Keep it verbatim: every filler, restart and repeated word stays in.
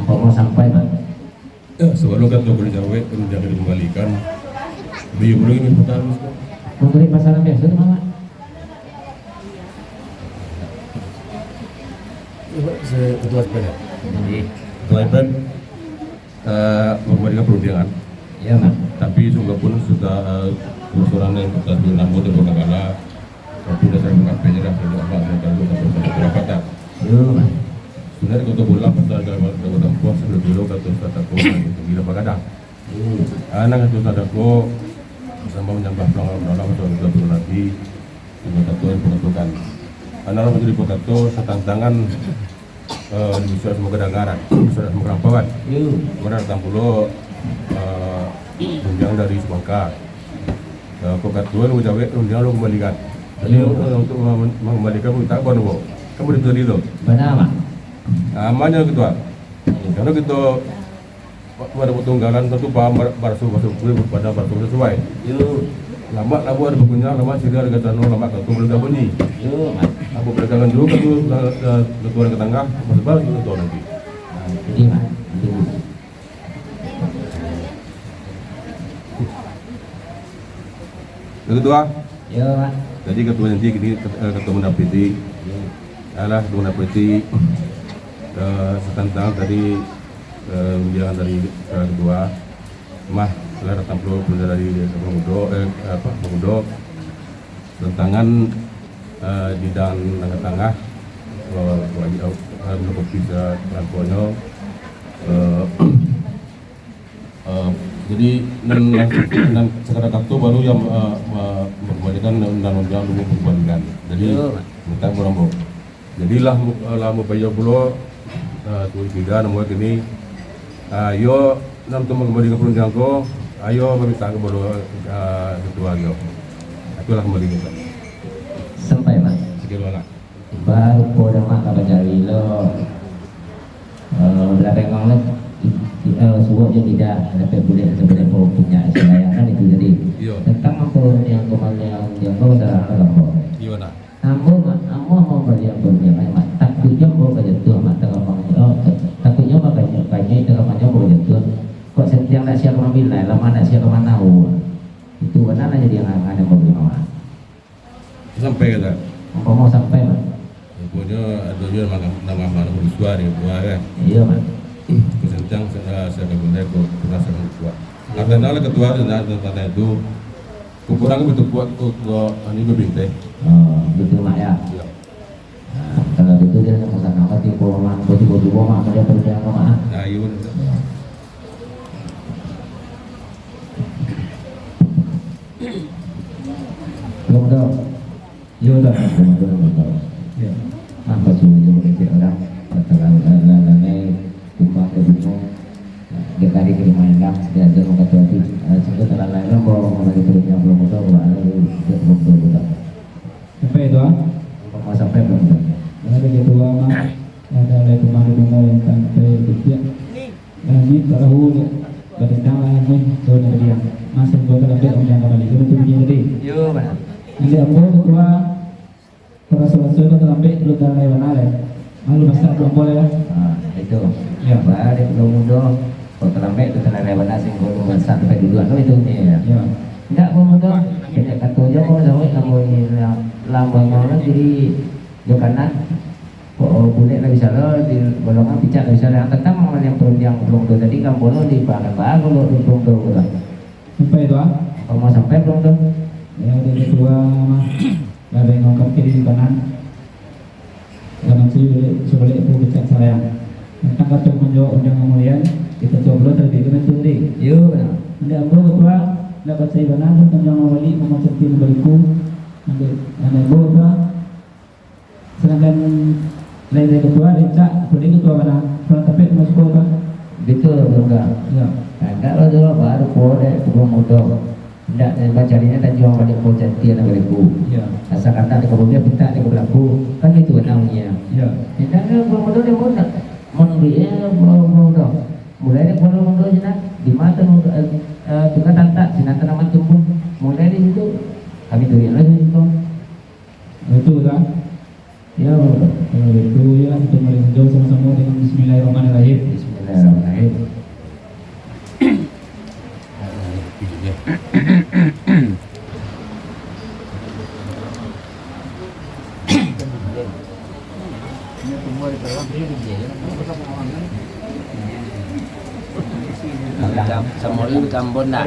Kok mau sampai, Mak? Ya, sebelum kato boleh jawab, kemudian dikembalikan. Beliau boleh minta harus. Memberi pasaran biasa tu, Mak. Ketua S P N. Jadi, Ketua S P N, eh, memberikan perundingan. Ya, Mak. Tapi sungguh pun sudah, eh, persoalan yang kita sebut nama dan berkala, tapi dasar mengkampanye lah, jadi apa yang kita lakukan untuk satu rapatan. Yo, Mak. Sebenarnya kalau bola pasal dalam, dalam, dalam puas, dulu-dulu kata Ustaz Tako, gila pagadang. Hmm. Anak itu sadako, sama menyembah pulang Allah, pasal kita turun lagi, dengan satu yang diperuntukkan. Anak orang menjadi potato, setantangan, eh, di Nusa Tenggara, Nusa Tenggara Barat. Yo. Kemudian datang pulo, eh, undian dari Subangka. Eh, kok kato lu jawek, undian lu kembalikan. Jadi, yo, untuk, untuk mem-, mengembalikan, minta apa lu, Bo? Kan boleh tadi tu. Bana, Mak. Amannya gitu, ah. Kalau kita Wa-, wadah patunggalan tantu paham bar-, baraso-baraso kuih pada baraso sasuai. Yo. Lamak labuah ada bakunyah, lamak siriah ada gacano, lamak kato baludah bunyi. Yo, Mak. Apo padagangan dulu ka tu, ka, ka, ka tuan ka tangah, masuk balik ka tuan nanti. Ah, jadi, Mak. Jadi. Yo, Ketua. Yo, Mak. Jadi Ketua nanti kini, eh, Ketua mendapati. Yo. Alah, Ketua mendapati, eh, setantang tadi, eh, undian dari, eh, Ketua. Mah, lah datang pulo, pulo dari Ketua Mudo, eh, apa, Ketua Mudo. Tantangan, eh, di dan tangah-tangah, eh, wajib, eh, menutupi se-, perangkonyo, eh, Eh, jadi, nan, nan, nan sakadar kato baru yang, eh, me-, mengembalikan nan, nan, nan dulu mengembalikan. Jadi, yo, minta pulang, Bo. Jadi, lah, mu-, lah, mupayo pulo, eh, tu tiga, namuah kini, ah, yo, nan tu mengembalikan pulang jangko, ayo, meminta kepada, eh, ketua, yo. Itulah kembali kita. Sampai, Pak. Sekian lah. Baru po damak ka bacari lo. Eh, lah bengong lo, i-, i-, eh, suok jo tidak, dapek bulek, dapek bulek po punyo, sembahyang kan itu jadi. Iyo. Tantang ambo yang kemalian, yang kau salah ambo. Iyo, nah. Ambo ma-, ambo mau baliak ambo punya, Mak. Takuiknyo ambo ka jatuah, Mak, tarabang. Oh, ta-, takuiknyo mah banyak, banyak tarabangnyo ambo ka jatuah. Kok santiang nak sia ka mambilai, lamo nak sia ka manau. Itu bana lah jadi angan-angan ambo punya, Mak. Sampai ka tak? Umpamo sampai, Mak. Ruponyo, ado juo nan, nan, nan, nan barusuah di luar, kan? Iyo, Mak. Kesencang, eh, saya kagulai ko, kurang sangat kuat. Iyo. Karena lah ketua tu, nah, tentang itu, kukurang betul kuat, ko, ko, anu, bebinteh. Oh, betul, Mak, ya? Iyo. Nah, kalau gitu dia sama-sama mati, ko, Mak, ko, tiba-tiba, Mak, dia percaya, Mak. Nah, iyo, betul. Iyo. Belum tahu. Iyo, dah. Belum tahu, belum tahu. Iyo. Apa sih yang mereka orang? Katakan, eh, eh, eh, eh, tumpang ke gunung. Dia kari ke rumah yang dah, dia ada orang kata tu, eh, sudah terlalai lah, bawa orang lagi pergi yang belum tahu, bawa lagi, dia belum tahu, belum tahu. Sampai itu, ah? Mau sampai belum tahu. Ada ketua, Mak. Ada, ada kemarin rumah yang sampai kecil. Langik barahu dek, batentang langik tu nak badiam. Masa tu talambek undian ka baliak, tu batua bunyi tadi. Yo, bana. Jadi ambo ketua, paraso-raso tu talambek, tu talai bana lai. Malu masak tu ambo lai lah. Ah, itu. Ya. Bah, dek Pulau Mudo, kok talambek tu talai bana, singgo tu masak sampai duduak tu itu. Iya. Ya. Indak, Pulau Mudo, banyak kato jo, mau jawek, ambo ni lah, lambang orang jadi jo kanak. Kok bulek lah bisa lo, di golongan picak lah bisa lo. Yang tantang mah yang perundiang pulau tu tadi, kan bono di bahagian bawah kalau di pulau tu lah. Sampai tu, ah? Kalau mau sampai pulau tu. Ya, dari ketua mah. Lah, dari ngongkap kiri di kanan. Kanan sini boleh, boleh aku picak sayang. Tantang kato manjawab undian kamulian, kita coba lo terlebih dulu tu tadi. Yo, benar. Nanti ambo ketua, nak baca ibana, panjang mawali, mamacanti baliku. Nanti, nanti ambo ketua, Sedangkan lain dari ketua, rancak, boleh ketua mana? Kalau tapi masuko ka? Betul, Bangga. Ya. Nah, ndak lah tu, baru ko dek, Pulau Mudo. Ndak, eh, bacarinyo tanjuang baliak ko cantik anak baliku. Ya. Asa kandak dek ko bumi, pintak dek ko belaku. Kan itu bana bunyi. Ya. Sedangkan Pulau Mudo dia pun nak, mun duitnyo Pulau Mudo. Mulai dek Pulau Mudo sinan, di mata Mudo, eh, eh, tukar tantak, sinan tanaman tumbuh. Mulai di situ, kami duit lah di situ. Betul, kan? Ya, Bang. Kalau itu, ya, kita mulai jauh sama-sama dengan Bismillahirrahmanirrahim. Bismillah. Bismillahirrahmanirrahim. Samo lu tambon dah.